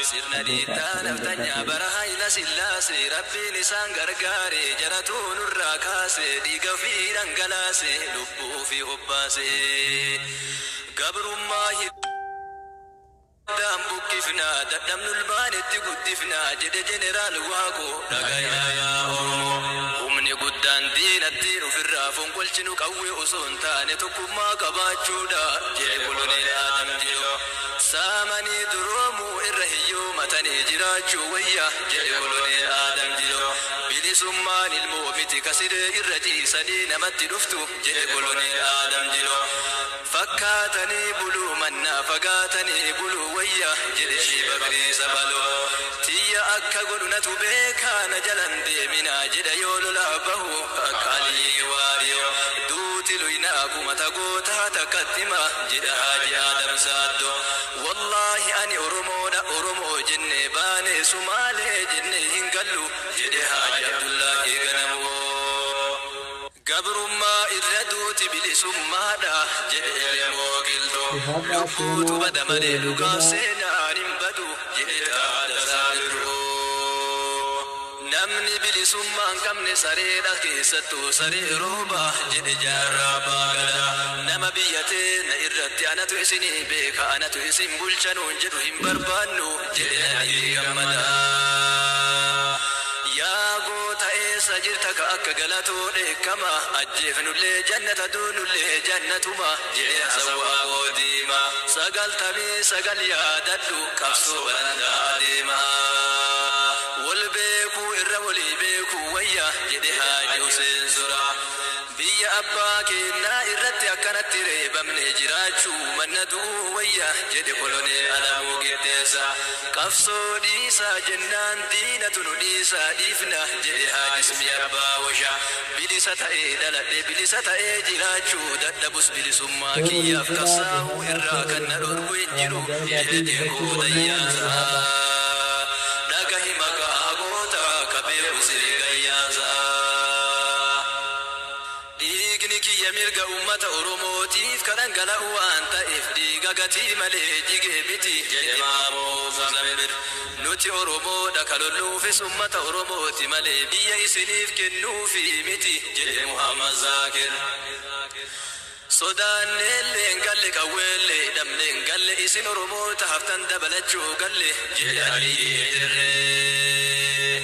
Sirna dhiittaa naftanyaa bara Hayila Sillaasee Rabbiin isaan gargaare jaratuu nurraa kaase dhiiga ofii dhangalaase lubbuu ofii hobbaase. Gabrummaa hiddaan buqqifna dadhabnu ilmaanitti guddifna jedhe Jeneraal Waaqoo dhagayaa yaa Oromoo. Humni guddaan diinattiin ofirraa fonqolchinu qawwee osoo hin taane tokkummaa qabaachuudha jedhe Koloneel Aadam Jiloo. Saamanii duroomuu irra hiyyoomatanii jiraachuu wayya jedhe Koloneel Aadam Jiloo. Bilisummaan ilmoo miti ka siree irra ciisanii namatti dhuftu jedhe Koloneel Aadam Jiloo. Fakkaatanii buluu mannaa fagaatanii buluu wayya jedhe Shii Bakrii Sabaloo. Tiyya akka godhu natu beekaa na jalan deeminaa jedha yoo lolaaf bahu akka Aliyyii Waariyoo. Duuti luynaa kumata gootaa takkatti hima jedha Haaji Aadam Saaddoo. Wallaahi ani Oromoodha Oromoo jennee baane Sumaalee jennee hin gallu jedhe Haaji Abdullaahii Ganamoo. Gabrummaa irra duuti bilisummaadha jedhe Elemoo Qilxuu. Dhihaadhaa Lubbuutu seenaa bada seera malee dhugaaf waliigalaa seenaan hin badu jedhe Taaddasaa Birruu. Namni bilisummaa hin qabne sareedha keessattuu saree rooba jedhe Jaarraa Abbaa Gadaa. Nama biyya teenna irratti anatu isinii beeka anatu isin bulcha nuun jedhu hin barbaannu jedhe Nadhii Gammadaa. Yaa goota eessa jirta ka akka Galatoo dheekkama ajjeefnullee jannata duunullee jannatuma jedhe Hasan Waaqoo Diimaa. 99 yaadadhu qabsoo barandaa adeemaa. Wal beekuu irra walii beekuu wayya jedhe Haaji Huseen Zuraa. Biyya abbaa keennaa irratti akkanatti reebamnee jiraachuu manna du'uu wayya jedhe Koloneel Alamuu Qixxeessaa. Qabsoo dhiisaa jennaan diinatu nu dhiisaa dhiifna jedhe Haaji Ismii Abbaa Washaa. Bilisa ta'ee dhaladhe bilisa ta'ee jiraachuu dadhabus bilisummaa seera kiyyaaf waliigalaa qabsaa'uu dhihaadhaa irraa seera kan na dhorku waliigalaa hin waan jiru jedhe ajaa'ibaatiin Dinquu dubbachuu danda'u nu Dayyaasaa. dhihaadhaa. Dhagahi maqaa gootaa ka beeku siri gayyaasaa. Dhiigni kiyya mirga ummata Oromootiif ka dhangala'u waan ta'eef dhiiga gatii malee jigee miti jedhe Maamoo Muzamir. Nuti Oromoodha ka lolluufis ummata Oromooti malee biyya isiniif kennuufi miti jedhe Muhammad Zaakir. Sodaanneellee hin galle qawweellee hidhamne hin galle isin Oromoota haftan dabalachuu galle jedhe Aliyyii Dirree.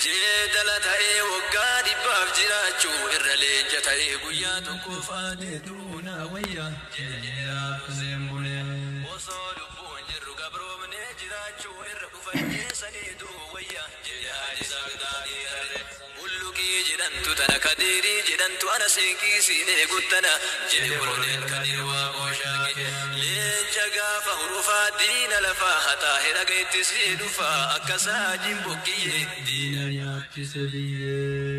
Jeedala ta'ee waggaa dhibbaaf jiraachuu irra leenca ta'ee guyyaa tokkoof aadee du'uu naa wayya jedhe Jeneraal Huseen Bunee. Osoo lubbuun jirru gabroomnee jiraachuu irra uf ajjeesanii du'uu wayya jedhe Haaji Isaaq Daadhii Harree. Bulluqii jedhantu tana Kadiirii jedhantu ana siinqii siin eeguttana jedhe Koloneel Kadiir Waaqoo Shaaqee. Leenca gaafa hurufaa diina lafaa haxaahe dhaga itti sii dhufaa akka saajiin bokkiyyee diina nyaachise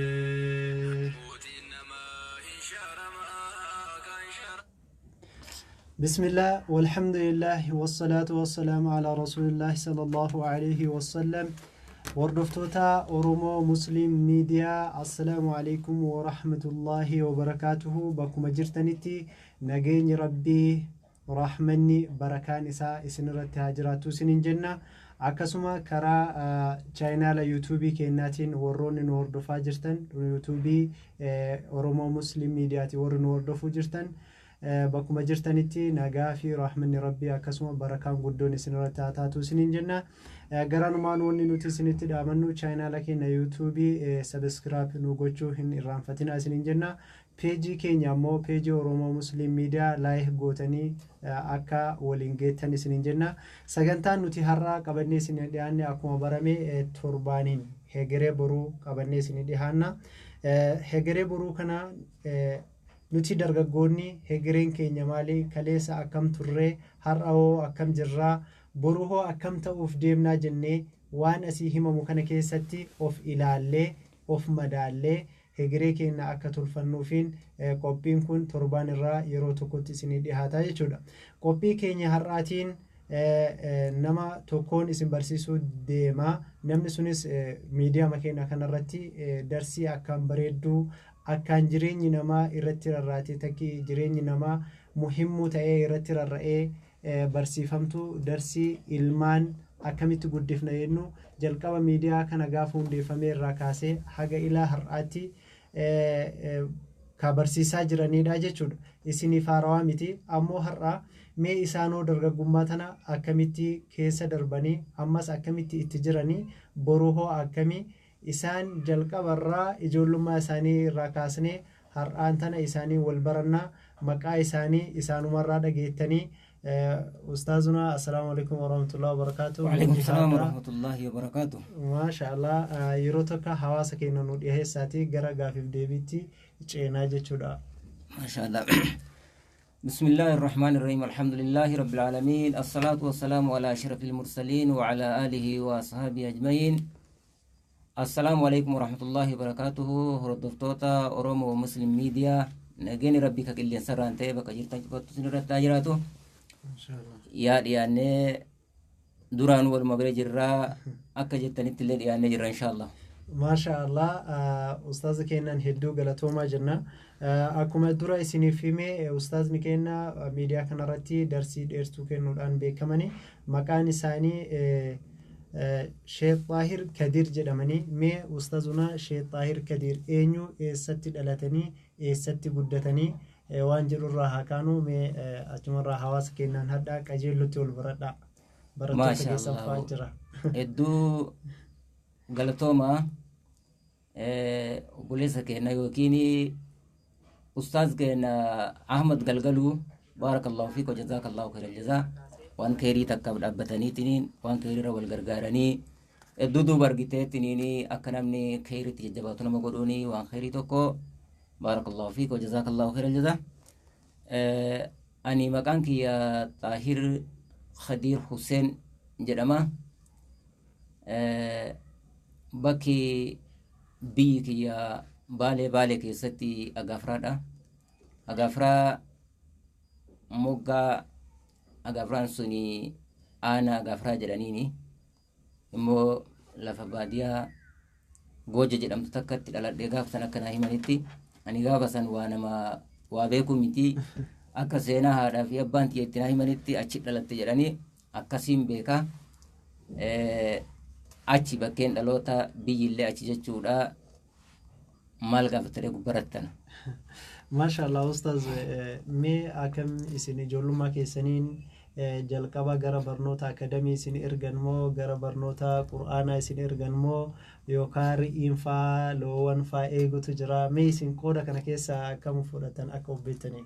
biyyee. Mootiin namaa hin shaaramaa kan shaaramaa. Bismillah walhamdulillah wassalaatu wassalaamu ala rasuulillah sallallahu alayhi wassallam. Hordoftoota Oromoo Muslim Miidiyaa, Assalaamu alaikum warahmatullaahi wabarakaatuhu. Bakkuma jirtanitti nageenyi Rabbii, rahmanni, barakaan isaa isinirratti haa jiraattu isiniin jenna. Akkasuma karaa chaayinaala yuutuubii keenyaatiin warroonni nu hordofaa jirtan, yuutuubii Oromoo Muslim Miidiyaatiin warri nu hordofuu jirtan, bakkuma jirtanitti nagaa fi rahmanni Rabbii akkasuma barakaan guddoon isinirratti haa taatu isiniin jenna. Garanumaan wanni nuti isinitti dhaamannu chaayinaala keenya yuutuubii sabiskiraayib nu gochuu hin irraanfatina isiniin jenna. Peejii keenya ammoo peejii Oromoo Musliim Miidiyaa laayik gootanii akka waliin geettan isiniin jenna. Sagantaan nuti har'a qabannee isin dhiyaanne akkuma barame torbaaniin hegeree boruu qabannee isin dhiyaanna. Hegeree boruu kana nuti dargaggoonni hegereen keenya maali? Kaleessa akkam turree? Har'a hoo akkam jirraa? Boru hoo akkam ta'uuf deemnaa jennee waan asii himamu kana keessatti of ilaallee of madaallee hegeree keenya akka tolfannuufiin qophiin kun torbaan irraa yeroo tokkotti isinii dhihaataa jechuudha. Qophii keenya har'aatiin nama tokkoon isin barsiisuu deema. Namni sunis miidiyaa keenya kanarratti darsii akkaan bareedduu akkaan jireenyi namaa irratti rarraatee takki jireenyi namaa muhimmuu ta'ee irratti rarra'ee barsiifamtu darsii ilmaan Akkamitti guddifna jennu, jalqaba miidiyaa kana gaafa hundeeffame irraa kaasee haga ilaa har'aatti ka barsiisaa jiranidha jechuudha. Isiniif haarawaa miti. Ammoo har'a mee isaanoo dargaggummaa tana akkamitti keessa darbanii, ammas akkamitti itti jiranii, boruu hoo akkamii, isaan jalqabarraa ijoollummaa isaanii irraa kaasnee har'aan tana isaanii wal barannaa, maqaa isaanii isaanumarraa dhageettanii. Ustaazuna, assalaamu alaikum warahmatullahi wabarakaatu. Waalaikum salaam warahmatullahi wabarakaatu. Maasha Allah, yeroo tokko hawaasa keenya nu dhiyeessaati gara gaafiif deebiitti ceenaa jechuudha. Maasha Allah. بسم الله الرحمن الرحيم، الحمد لله رب العالمين، الصلاة والسلام على أشرف المرسلين وعلى آله وأصحابه أجمعين. السلام عليكم ورحمة الله وبركاته. Hordoftoota Oromoo Muslim Media, nageeni Rabbii ka qilleensarraan ta'e bakka jirtan cufattu isin irratti haa jiraatu. Yaa dhiyaannee, duraan waluma bira jirraa, akka jettanitti illee dhiyaannee jirra, insha Allah. Maasha Allah, ustaaza keenyan hedduu galatoomaa jenna. Akkuma dura isiniif hime, ustaazni keenya miidiyaa kanarratti darsii dheertuu kennuudhaan beekamani. Maqaan isaanii Sheekh Xaahir Kadir jedhamanii. Mee ustaazuna, Sheekh Xaahir Kadir eenyu, eessatti dhalatanii, eessatti guddatanii waan jedhurraa haa kaanu. Mee achumarraa hawaasa keenyaan hadhaa qajeellotti ol baradhaa. Barattoota Maasha keessan Allah. fa'aa jira. Hedduu galatoomaa, obboleessa keenya yookiin ustaaz keenya Ahmad Galgaluu, baarakallahu fiik wa jazaakallahu khairal jazaa. Waan khairii takkaaf dhaabbataniitiin, waan khairirra wal gargaaranii, hedduu duuba argiteetiniin akka namni khairitti jajjabaatu nama godhuuni waan khairii tokko. Baarakallahu fiik wa jazaakallahu khairal jazaa. Ani maqaan kiyya Xaahir Khadiir Hussein jedhama. Bakki biyyi kiyya Baalee, Baalee keessatti Agaafraadha. Agaafraa moggaa Agaafraan suni aanaa Agaafraa jedhaniini. Immoo lafa baadiyaa Gooja jedhamtu takkatti dhaladhee. Gaafa san akka naa himanitti, ani gaafa san waa nama waa beeku miti, akka seenaa haadhaa fi abbaan tiyya itti naa himanitti achi dhalatte jedhanii akkasiin beeka. Achi bakkeen dhaloota, biyyillee achi jechuudha. Maal gaafatanii gubbarattan? Maasha Allah, ustaaz, mee akkam isin ijoollummaa keessaniin jalqaba gara barnoota akadamii isin ergan moo, gara barnoota qur'aanaa isin ergan moo, yookaan ri'iin faa loowwan faa eegutu jira? Mee isin qooda kana keessa akkam fudhatan akka of beektanii?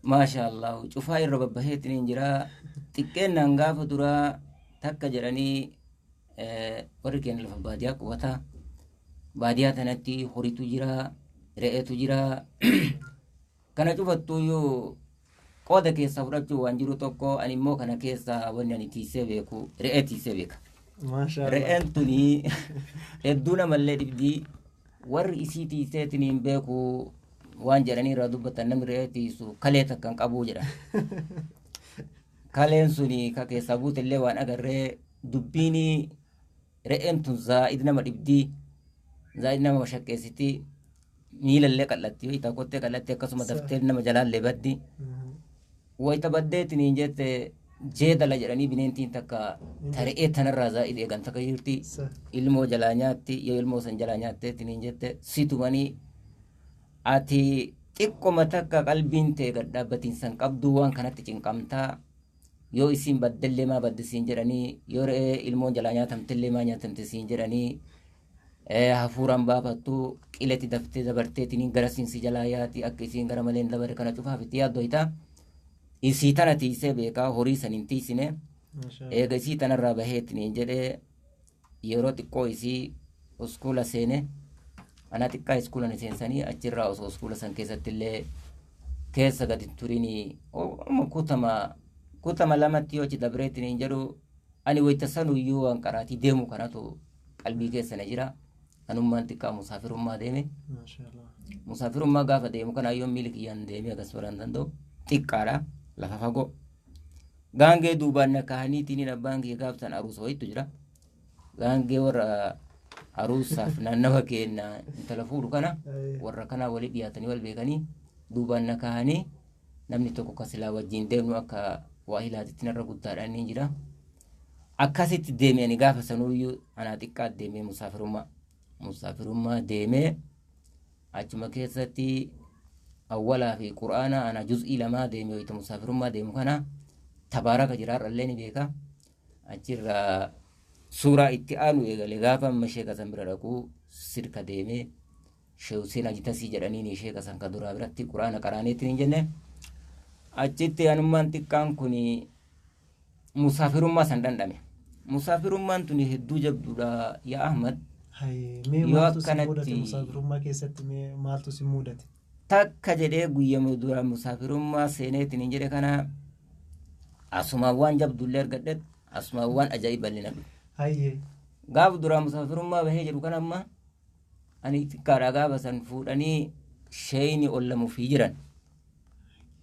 Maasha Allah, cufaa irra babbaheetiin jira. Xiqqeennaan gaafa duraa takka jedhanii warri keenya lafa baadiyaa qubata. Baadiyaa tanatti horiitu jira, re'eetu jira. Kana cufattuuyyuu qooda keessaa fudhachuu waan jiru tokko, ani immoo kana keessaa wanni ani tiisee beeku re'ee tiisee beeka. Maasha Allah. Re'een tuni hedduu namallee dhibdii, warri isii tiiseetiin beeku waan jedhanii irraa dubbatan, namni re'ee tiisu kalee takka hin qabuu jedhan. Kaleen suni ka keessaa buutellee waan agarree, dubbiin re'een tun zaa'id nama dhibdii, zaa'id nama mashaqqeessiti, miilallee qal'atti, wayita kottee qal'atti, akkasuma daftee nama jalaallee baddi. Wayita baddeetiin jette jeedala jedhanii bineentiin takka ta re'ee tanarraa zaa'id eegan takka jirti. Ilmoo jalaa nyaatti, yoo ilmoo san jalaa nyaatteetiin jette situmanii, ati xiqqoma takka qalbiin tee gad dhaabbatiinsan qabduu waan kanatti cinqamtaa. Yoo isiin baddellee maa badde siin jedhanii, yoo re'ee ilmoon jalaa nyaatamtellee maa nyaatamte siin jedhanii, hafuuraan baafattu, qileti daftee dabarteetiin gara siin si jalaa yaati, akka isiin gara malee hin dabare kana cufaaf itti yaaddoyta. Isii tana tiisee beekaa, horii san hin tiisine. Maasha Allah. Eega isii tanarraa baheetiin jedhee yeroo xiqqoo isii uskuula seene. Ana xiqqaa iskuula na seensanii, achirraa osoo uskuula san keessatti illee keessa gadi turinii kutama lamatti yoo achi dabreetiin hin jedhu, ani wayita sanuyyuu waan qaraatii deemu kanatu qalbii keessa na jira. Anummaan xiqqaa musaafirummaa deeme. Maasha Allah. Musaafirummaa gaafa deemu kana yoon miili kiyyaan deemee akkas baraan danda'u xiqqaadha, lafa fagoo. Gaangee duubaan na kahaniitiin, abbaan kiyya gaafsan aruusa wayitu jira. Gaangee warra aruusaaf naannawa keenya intala fuudhu kana warra kanaa walii dhiyaatanii wal beekanii duubaan na kahanii, namni tokko ka silaa wajjin deemnu akka waa hilaatitti narra guddaadhaan ni jira. Akkasitti deeme ani gaafa sanuyyuu anaa xiqqaa deemee musaafirummaa deemee achuma keessatti awwalaa fi qur'aana ana juz'ii lamaa deeme wayita musaafirummaa deemu kana tabaaraka jiraarrallee ni beeka. Achirraa suuraa itti aanu eegale gaafa amma sheeka san bira dhaquu sirka deemee Shee Hussein Ajitasii jedhaniini sheeka san ka duraa biratti qur'aana qaraaneetti hin jenne. Achitti anummaan xiqqaan kun musaafirummaa san dhandhame. Musaafirummaan tuni hedduu jabduudha yaa Ahmad. Hayyee mee Yoo maaltu si mudate akkanatti musaafirummaa keessatti mee maaltu si mudate? Takka jedhee guyyama dura musaafirummaa seeneetiin hin jedhe kana asumaan waan jabdullee argadhe asumaan waan ajaa'iballee na dhufe. Hayyee. Gaafa duraa musaafirummaa bahee jedhu kana amma ani xiqqaadha gaafa san fuudhanii sheeyni ollamu ofii jiran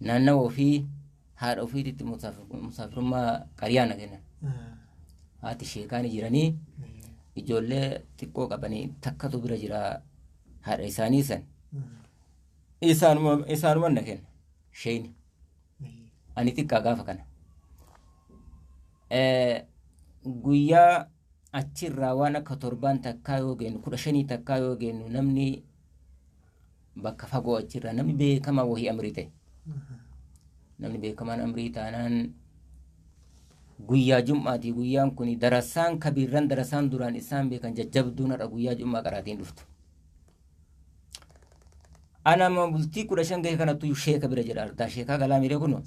naannawa ofii haadha ofiititti musaafirummaa qariyaa na kennan. Haati sheekaani jiranii ijoollee xiqqoo qabanii takkatu bira jira haadha isaanii san. Isaanuma na kenna sheeyni. Ani xiqqaa gaafa kana. Guyyaa achirraa waan akka torbaan takkaa yoo geennu 15 takkaa yoo geennu namni bakka fagoo achirraa namni beekamaa wahii amrii ta'e. Namni beekamaan amrii taanaan guyyaa jum'aati guyyaan kun darasaan kabiirran darasaan duraan isaan beekan jajjabduun har'a guyyaa jum'aa qaraatiin dhuftu. Ana amma bultii 15 gahe kanattu sheeka bira jira ardaa sheekaa galaa miiree kunoo.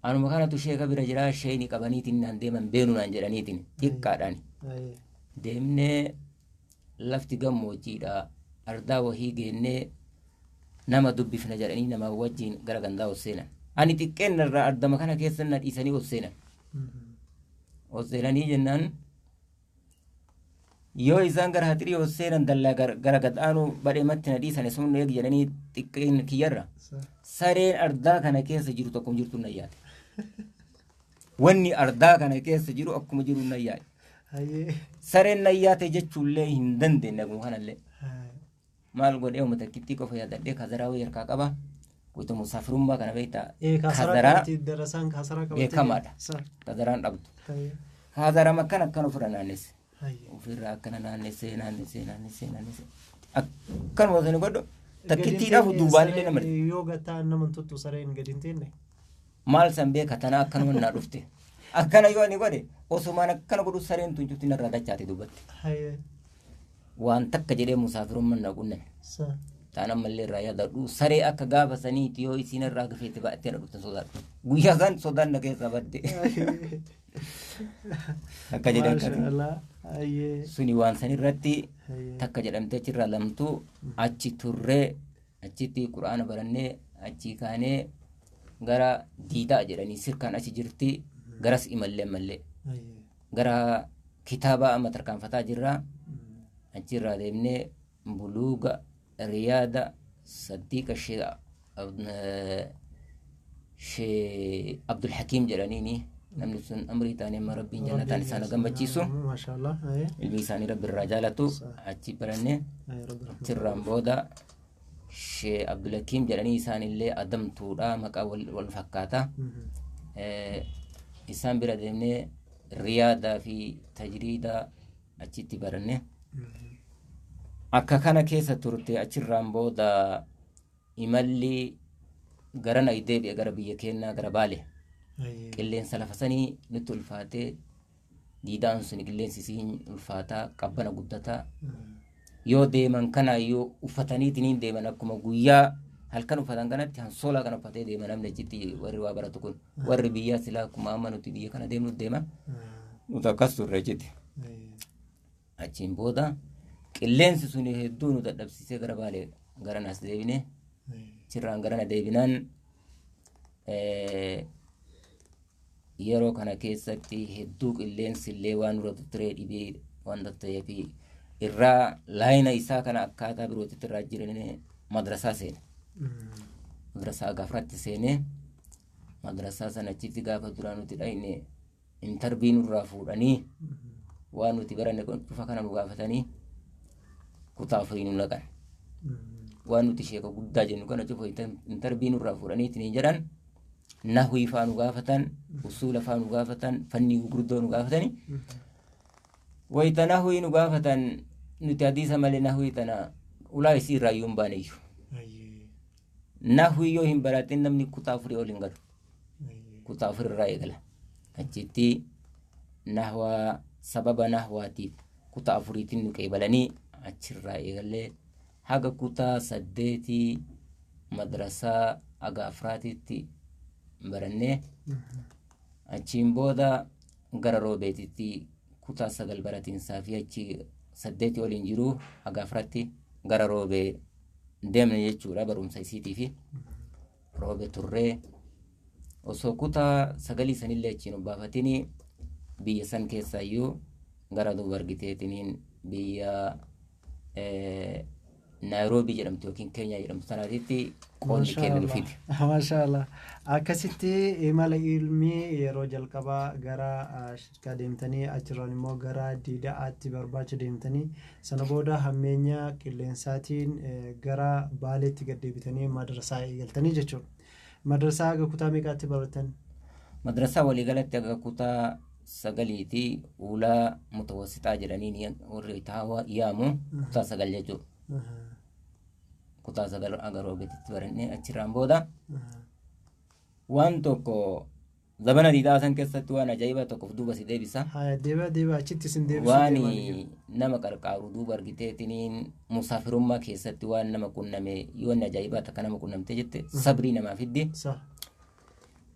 Anuma kanatu sheeka bira jira sheeni qabaniitiin naan deeman beenu naan jedhaniitiin xiqqaadhaan. Deemnee lafti gammoojjiidha ardaa wahii geennee nama dubbifna jedhanii nama wajjin gara gandaa ol seenan. Ani xiqqeen irraa ardama kana keessa na dhiisanii ol seenan. Ol seenanii jennaan yoo isaan gara haxirii ol seenan dallaa gara gad'aanu badheematti na dhiisan sun eegi jedhanii xiqqeen kiyyarra. Sareen ardaa kana keessa jiru tokko jirtu na yaade. Wanni ardaa kana keessa jiru akkuma jiru na yaade. Sareen na yaate jechuullee hin dandeenye akkuma kanallee. Maal godhee uummata takkittii qofa yaadadhee kazaraa wayii harkaa qaba. Wayita musaafirummaa kana beektaa. Kazaraa beekamaadha. Kazaraan dhabdu. Kazarama akkana akkana ofirra naannesse. Ofirra akkana naannessee naannessee naannessee naannessee. Akkanuma osoo inni godhu takkittiidhaaf duubaan illee nama Yoo gataa nama tuttu sareen gadi hin teenne. Maal san beeka tanaa akkanuma naa dhufte. Akkana yoo ani godhe osumaan akkana godhu sareen tun cufti narraa dachaate dubbatti. Waan takka jedhee musaafirummaan na qunname. Taan ammallee irraa yaadadhu saree akka gaafa saniiti yoo isiin irraa gafeette baay'attee na dhufte sodaadhu. Guyyaa san sodaan na keessaa badde. Akka jedhee akkasii. Suni waan san irratti takka jedhamtee achirraa lamtuu achi turree achitti quraana barannee achii kaanee gara diidaa jedhanii sirkaan achi jirti garas imallee ammallee gara kitaaba amma tarkaanfataa jirra achirraa deemnee buluuga riyaada saddiiqa shee Abdulhakiim jedhaniini namni sun amrii taanee amma rabbiin jannataan isaan gammachiisu ilmi isaanii rabbi irraa jaalatu achi barannee achirraan booda shee Abdulhakiim jedhanii isaanillee adamtuudha maqaa wal fakkaata. Isaan bira deemnee riyaadaa fi tajriida achitti baranne. Akka kana keessa turte achirraan booda imalli gara na deebi'e gara biyya keenyaa gara Baale. Qilleensa lafa sanii nutti ulfaatee diidaan sun qilleensi isiin ulfaataa qabbana guddataa. Yoo deeman kana yoo uffataniitiin deeman akkuma guyyaa halkan uffatan kanatti hansoolaa kana uffatee deema namni achitti warri waa baratu kun warri biyyaa silaa akkuma amma nuti biyya kana deemnu deema. Nuti akkas turre achitti. Achiin booda qilleensi sun hedduu nu dadhabsiisee gara Baalee gara nas deebine achirraan gara na deebinaan yeroo kana keessatti hedduu qilleensi illee waan nurra turee dhibee waan ta'eef irraa laayina isaa kana akkaataa birootitti irraa jiranii madrasaa seene. Madrasaa gaafratti seenee madrasaa sana achitti gaafa duraa nuti dhayne intarbii nurraa fuudhanii waan nuti baranne cufa kana nu gaafatanii kutaa afurii nu naqan. Waan nuti sheeka guddaa jennu kana cufa intarbii nurraa fuudhanii ittiin jedhan Nahwii faa nu gaafatan, usuula faa nu gaafatan, fannii gurguddoo nu gaafatani. Wayita nahwii nu gaafatan, nuti hadiisa malee nahwii tana ulaa isii irraa iyyuu hin baaneyyu. Nahwii yoo hin baratin namni kutaa 4 ol hin galu. Kutaa 4 irraa eegala. Achitti nahwaa sababa nahwaatiif kutaa 4tiin nu qeebalanii, achirraa eegallee haga kutaa 8 madrasaa haga afraatitti barannee, achiin booda gara Roobeetitti kutaa 9 baratiinsaa fi achi 8 oliin jiru haga afratti gara Roobee deemne jechuudha. Barumsa isiitii fi Roobe turree, osoo kutaa 9 sanillee achiin obbaafatini biyya san keessaayyuu gara duuba argiteetiniin biyya Naayiroobii jedhamtu yookiin Keenyaa jedhamtu sanaatitti qoonni keenya nu fide. Maasha Allah. Akkasitti imala ilmii yeroo jalqabaa gara Shirkaa deemtanii, achirraan immoo gara Diida'aatti barbaacha deemtanii, sana booda hammeenya qilleensaatiin gara Baaleetti gad deebitanii madrasaa eegaltanii jechuudha. Madrasaa haga kutaa meeqaatti baratan? Madrasaa waliigalatti haga kutaa 9ti, ulaa mutawassixaa jedhanii warri taawaa yaamu kutaa 9 jechuudha. Kutaa 9 haga Roobeetitti barannee, achirraan booda waan tokko zabana Diidaa san keessatti waan ajaa'ibaa tokkoof duuba si deebisa. Haya, deeba deeba, achitti isin deebisuu waan deemaa jiru. Nama qarqaaru duuba argiteetiniin musaafirummaa keessatti waan nama qunname, yoo inni ajaa'ibaa takka nama qunnamte jette, sabrii namaa fiddi.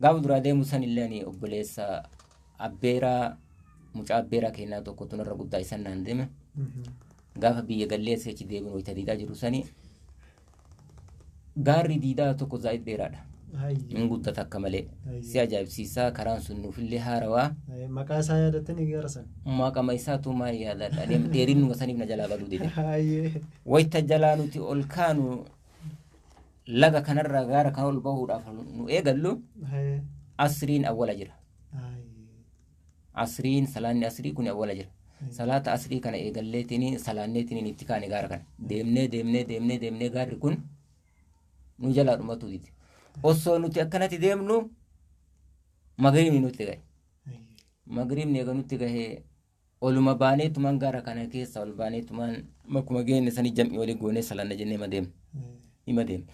Gaafa duraa deemu san illee ani obboleessa abbeeraa, mucaa abbeeraa kennaa tokkotu narra guddaa, isan naan deeme. Gaafa biyya gallee achi deebinu, wayita Diidaa jiru sani, gaarri Diidaa tokko zaa'id dheeraadha. Hin guddata akka malee. Si ajaa'ibsiisaa, karaan sun nuufillee haarawaa. Maqaa isaa yaadattanii gara san? Maqama isaatu maal yaadadha. Dheerinuma saniif na jalaa baduu dide. Wayita jalaa nuti ol kaanu, laga kanarraa gaara kana ol bahuudhaaf nu eegallu, asriin awwala jira. Asriin, salaanni asrii kun awwala jira. Salaata asrii kana eegalleetiin salaanneetiin itti kaane gaara kana. Deemnee deemnee deemnee deemnee gaarri kun nu jalaa dhumatu dide. Osoo nuti akkanatti deemnu magriibni nutti gahe. Magriibni eega nutti gahee, oluma baaneetumaan gaara kana keessa ol baaneetumaan bakkuma geenne sanii jam'ii olii goonee salaanna jennee ma deemna. Hima deemna.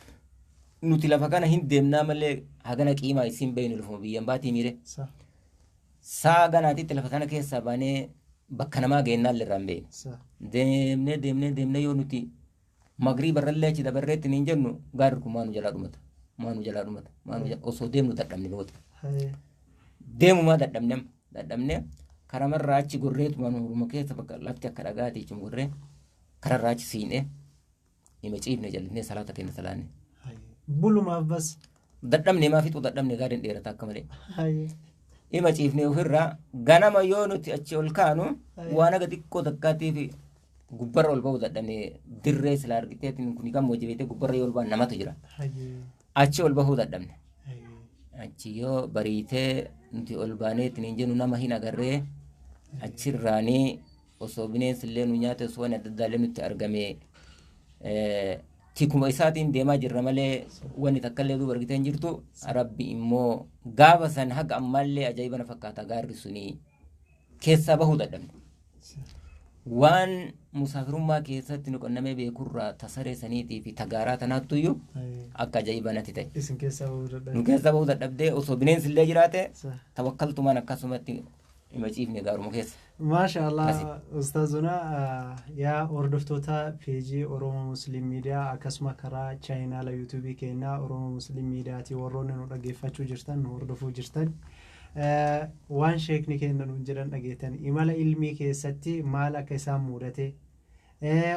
Nuti lafa kana hin deemnaa malee hagana qiimaa isiin beeynu, lafuma biyyan baatii miire. Saa ganaatitti lafa sana keessaa baanee bakka namaa geennaan irraa hin beekne. Deemnee deemnee deemnee yoo nuti magriiba irrallee achi dabarreetti hin jennu, gaarri kun maanu jalaa dhumata. Maanu jalaa dhumata. Maanu jalaa osoo deemnu dadhabne boota. Deemumaa dadhabne, amma dadhabne karamarraa achi gorreetuma nuruma keessa bakka lafti akka dhagaati jechuun gorree kararraa achi siinee hima ciifne, jallisnee salaata keenya salaanne. Bulumaaf bas. Dadhabne, maa fixuu dadhabne, gaariin dheerata akka malee. Hima ciifne ofirraa, ganama yoo nuti achi ol kaanu waan aga xiqqoo takkaatiif gubbarra ol ba'uu dadhabne. Dirree sila argiteetiin kun gammoojjii beektee, gubbarra yoo ol ba'an namatu jira. Achi ol bahuu dadhabne. Achi yoo bariitee nuti ol baaneetiin hin jennu, nama hin agarree. Achirraanii osoo bineensi illee nu nyaate, osoo waan adda addaa illee nutti argame, tikuma isaatiin deemaa jirra malee wanni takka illee duuba argitee hin jirtu. Rabbi immoo gaafa san haga ammaallee ajaa'iba na fakkaata, gaarri suni keessaa bahuu dadhabne. Waan musaafirummaa keessatti nu qunnamee beekurraa tasaree saniitii fi tagaaraa tanaattuyyuu akka ajaa'iba natti ta'e. Isin keessaa bahuu dadhabde. Nu keessaa bahuu dadhabdee, osoo bineensi illee jiraate tawakkaltumaan akkasumatti hima ciifne gaaruma keessa. Maasha Allah, ustaazuna. Yaa hordoftoota peejii Oromoo Muslim Miidiyaa, akkasuma karaa chaayinaala yuutuubii keenyaa Oromoo Muslim Miidiyaatii warroonni nu dhaggeeffachuu jirtan, nu hordofuu jirtan, waan sheekni keenya nuun jedhan dhageettan. Imala ilmii keessatti maal akka isaan mudate,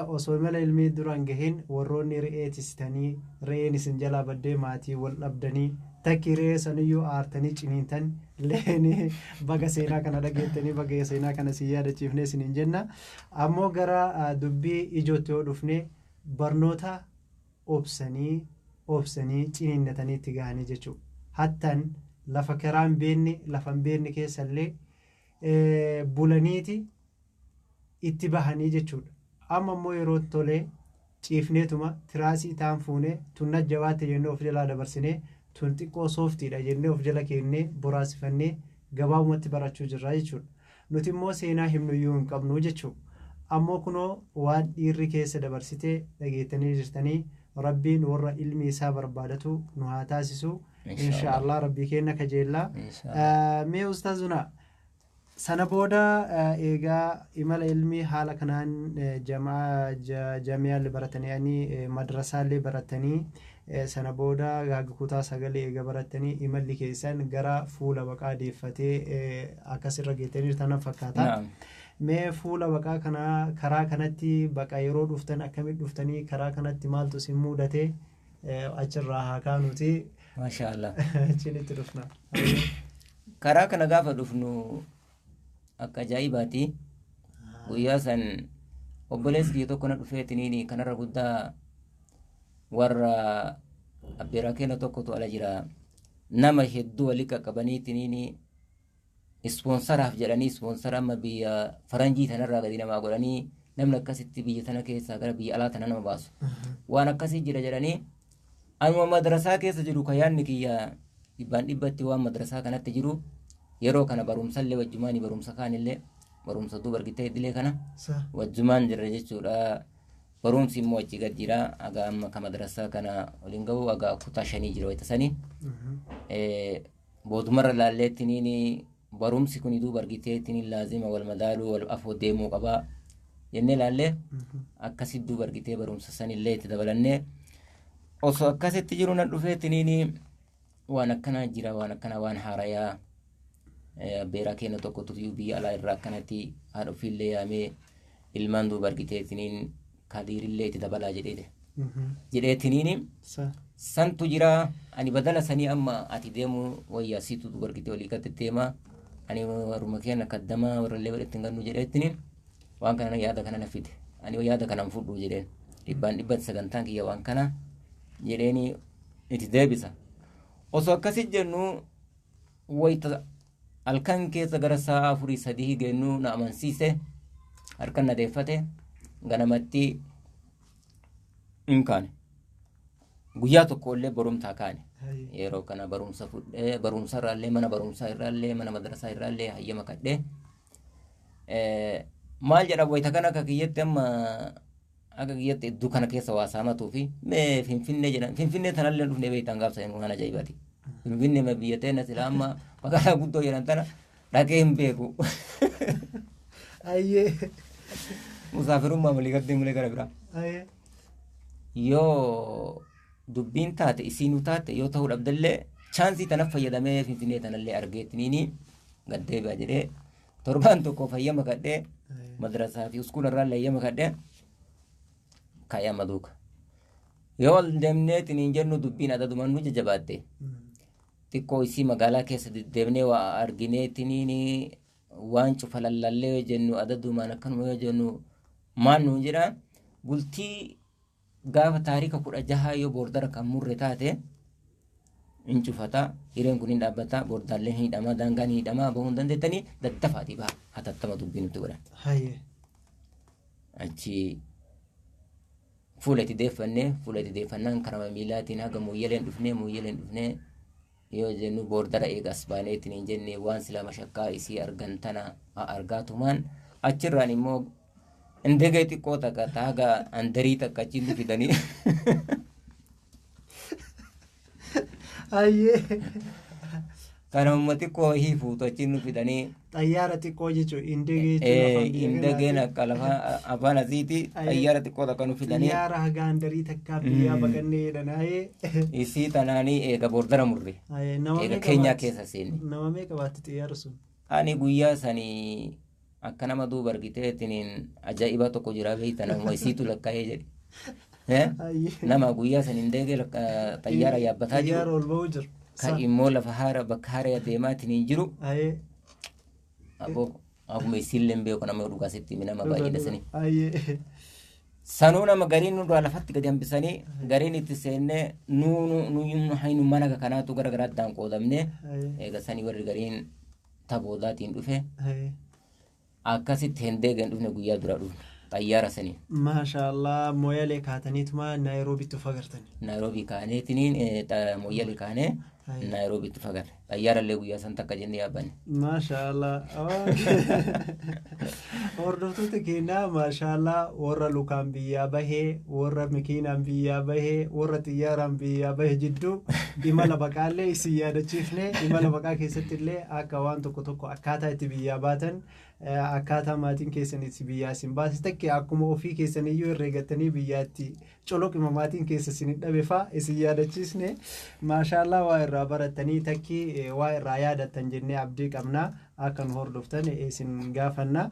osoo imala ilmii duraan gahin warroonni re'ee tisitanii re'een isin jalaa baddee maatii wal dhabdanii, takki re'ee saniyyuu aartanii ciniintan leeni, baga seenaa kana dhageettanii, baga seenaa kana si yaadachiifnee isiniin jenna. Ammoo gara dubbii ijootti yoo dhufne, barnoota obsanii obsanii ciniinnatanii itti gahanii jechuudha. Hattan lafa karaan beenne, lafa hin beenne keessallee bulaniiti itti bahanii jechuudha. Amma immoo yeroo tolee ciifneetuma tiraasii taan fuunee tunna jabaatte jennee of jalaa dabarsinee. Tun xiqqoo sooftiidha jennee of jala keennee boraasifannee gabaabumatti barachuu jirra jechuudha. Nuti immoo seenaa himnuyyuu hin qabnu jechuudha. Ammoo kunoo waan dhiirri keessa dabarsite dhageettanii jirtanii, Rabbiin warra ilmi isaa barbaadatu nu haa taasisu. Inshaallah, Rabbii keenya kajeellaa. Mee ustaazuna, sana booda eegaa imala ilmii haala kanaan jaamiyaallee baratanii, madrasaallee baratanii, sana booda gaaga kutaa sagalee eega baratanii, imalli keessan gara fuula baqaa deeffatee akkasirra geettanii jirtan fakkaata. Mee fuula baqaa kana, karaa kanatti baqa yeroo dhuftan akkamitti dhuftanii, karaa kanatti maaltu isin mudate, achirraa haa kaanuti. Maasha Allah. Achiin itti dhufna. Karaa kana gaafa dhufnu akka ajaa'ibaati. Guyyaa san obboleessi kiyya tokko na dhufeetiniin kanarra guddaa warra abbeeraa keenya tokkotu ala jira. Nama hedduu walii qaqqabaniitiniin ispoonsaraaf jedhanii, ispoonsara amma biyya faranjii tanarraa gadi namaa godhanii, namni akkasitti biyya tana keessaa gara biyya alaa tana nama baasu. Waan akkasii jira jedhanii, anuma madrasaa keessa jiru kan yaadni kiyya dhibbaan dhibbatti waan madrasaa kanatti jiru. Yeroo kana barumsallee wajjumaanii, barumsa kaanillee barumsa duuba argitee idilee kana wajjumaan jirra jechuudha. Barumsi immoo achi gad jira, haga amma ka madrasaa kana waliin gahu haga kutaa shanii jira wayita sanii. Boodumarra laalleettiniin barumsi kun duuba argiteettiniin laazima wal madaaluu, wal afoo deemuu qabaa jennee laallee, akkasitti duuba argitee barumsa sanillee itti dabalannee, osoo akkasitti jiru nan dhufeettiniin waan akkanaa jira, waan akkanaa, waan haarayaa beeraa keenya tokkotu biyya alaa irraa akkanatti haadha ofiillee yaamee ilmaan duuba argiteettiniin kadiirillee itti dabalaa jedheetiniin santu jira. Ani badala sanii amma ati deemu wayyaa, siitu duuba argitee olii gadi deema, ani warruma keenya kaddamaa warrallee walitti hin gannu jedheettiniin waan kana yaada kana na fide. Ani yaada kana hin fudhu jedheen, dhibbaan dhibbatti sagantaan kiyya waan kana jedheeni itti deebisa. Osoo akkasi jennu, wayita halkan keessa gara sa'a 4 3 gennu na amansiise, harkan na deeffate, ganamatti hin kaane. Guyyaa tokko illee barumsaa kaane. Yeroo kana barumsa fudhee, barumsa irraallee, mana barumsaa irraallee, mana madrasaa irraallee hayyama kadhee, maal jedha, wayita kana akka kiyyatti, amma akka kiyyatti iddoo kana keessa waa saamatuu fi mee Finfinnee jedhan, Finfinnee tanallee dhufnee beektan gaafsa waan ajaa'ibaati. Finfinnee ma biyya teenya sila amma magaalaa guddoo jedhan tana dhaqee hin beeku. Musaafirummaa malii gaddee malee gara biraa. Yoo dubbiin taate isiinuu taate, yoo ta'uu dhabdellee chaansii tana fayyadamee Finfinnee tanallee argeetiniini gaddeebi'a jedhee, torbaan tokko fayyama kadhee, madrasaa fi uskuula irraallee hayyama kadhee ka'ee amma duuka. Yoo ol deemneetiniin jennu dubbiin adadumaan nu jajjabaatte. Xiqqoo isii magaalaa keessa deddeemnee waa argineetiniin waan cufa lallallee yoo jennu, adadumaan akkanuma yoo jennu, maal nuun jedha, bultii gaafa taarika 16 yoo boordara kan murre taate hin cufata, hireen kun hin dhaabbata, boordaallee hin hidhama, daangaan hin hidhama, bahuu hin dandeettanii, daddafaatii baha, hatattama dubbii nutti godhan. Achi fuula itti deeffannee, fuula itti deeffannaan karama miilaatiin haga Mooyyaleen dhufnee, Mooyyaleen dhufnee yoo jennu, boordara eegas baaneetiin hin jenne, waan silaa mashakkaa isii argan tana argaatumaan, achirraan immoo indegee xiqqoo takka haga andarii takka achiin nu fidanii. Kanuma xiqqoo wahii fuutu achiin nu fidanii. Xayyaara xiqqoo jechuun indegee jechuun. Indegeen akka lafa afaan asiiti, xayyaara xiqqoo takka nu fidanii. Xiyyaara haga andarii takkaa biyyaa baqannee jedhan. Isii tanaanii eega boordara murre. Eega Keenyaa keessa seenne. Nama meeqa baatti xiyyaara sun? Ani guyyaa sanii akka nama duuba argiteetiniin ajaa'iba tokko jira beekta, nama isiitu lakkaa'ee jedhe. Nama guyyaa san indegee xayyaara yaabbataa jiru. Xiyyaara ol ba'uu jiru. Kan immoo lafa haara bakka haara deemaatiin jiru. Aboo, akkuma isiillee beeku, nama dhugaa sitti nama baay'ee sanii. Sanuu nama gariin nurraa lafatti gadi hambisanii, gariin itti seennee, nu haynu mana kanaatu gara garaatti daan qoodamne. Eega sanii warri gariin taboodaatiin dhufe, akkasitti hin deegeen dhufne, guyyaa dura dhufne. Xayyaara saniin. Maashaallah, Mooyalee kaataniituma Naayiroobitti of agartani. Naayiroobii kaaneetiniin Mooyalee kaanee Naayiroobitti of agarre. Xayyaara illee guyyaa san takka jennee yaabbanne. Maashaallah. Hordoftoota keenyaa, maashaallah, warra lukaan biyyaa bahee, warra makiinaan biyyaa bahee, warra xiyyaaraan biyyaa bahee jidduu imala baqaallee isin yaadachiifne. Imala baqaa keessatti illee akka waan tokko tokko akkaataa itti biyyaa baatan, akkaataa maatiin keessan itti biyyaa isin baase, takke akkuma ofii keessaniyyuu herreegattanii biyyaatti coloqima maatiin keessa isin dhabe faa isin yaadachiisne. Maashaallah, waa irraa barattanii takki waa irraa yaadattan jennee abdii qabna. Akka nu hordoftan isin gaafanna.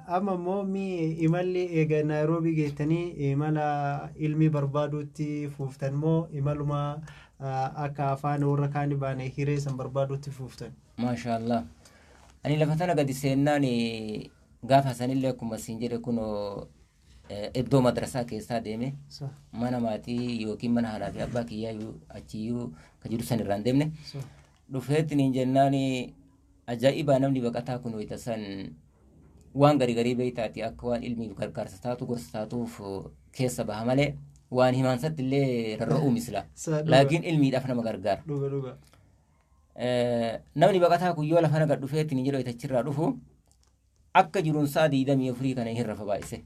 Amma immoo mi imalli eega Naayiroobii geettanii imala ilmii barbaaduutti fuuftan moo imaluma akka afaan warra kaanii baane hiree san barbaaduutti fuuftan? Maashaallah. Ani lafa tana gadi seennaan gaafa sanillee akkuma siin jedhe kun iddoo madrasaa keessaa deeme, mana maatii yookiin mana haadhaa fi abbaa kiyyaa achiyyuu ka jiru san irraa hin deemne. Dhufeetiin jennaan ajaa'ibaa, namni baqataa kun wayita san waan garii garii beeytaati, akka waan ilmiif gargaarsa taatu gorsa taatuuf keessa baha malee waan himaansatti illee rarra'uu misla. Laakiin ilmiidhaaf nama gargaara. Dhuga dhuga. Namni baqataa kun yoo lafa naga dhufeetiin jedhu achirraa dhufu akka jiruun isaa 24 kana hin rafa baay'ise.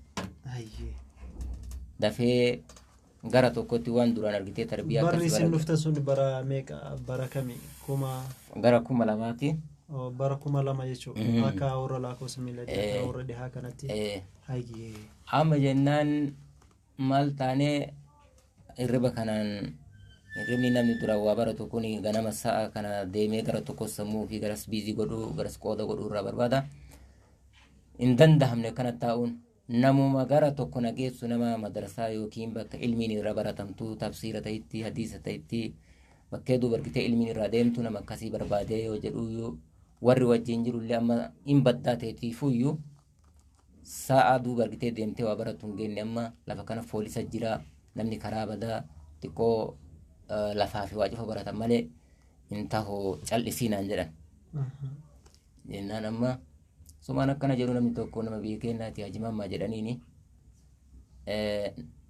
Dafee gara tokkotti waan duraan argitee tarbiyaa. Barri isin dhuftan sun bara meeqa, bara kami, kuma? Gara 2000ti. Bara 2000 jechuudha. Akka warra lakkoofsa miiladii, akka warra dhihaa kanatti. Amma jennaan maal taanee, hirriba kanaan, hirribni namni duraan waa baratu kun ganama sa'a kana deemee gara tokko sammuu fi garas busy godhuu, garas qooda godhuu irraa barbaada. Hin dandahamne kana taa'uun. Namuma gara tokko nageessu, nama madrasaa yookiin bakka ilmiin irra baratamtu, tafsiira ta'itti, hadiisa ta'itti, bakkee duuba argitee ilmiin irraa deemtu, nama akkasii barbaadee yoo jedhu, warri wajjin jirullee amma hin baddaa ta'eetiifuyyuu sa'a duuba argitee deemtee waa baratu hin geenne. Amma lafa kana foolisa jira, namni karaa badaa xiqqoo lafaa fi waa cufa baratan malee hin tahu, cal'isii naan jedhan. Jennaan amma sumaan akkana jedhu, namni tokko nama biyya keenyaati, Haji Mammaa jedhaniini,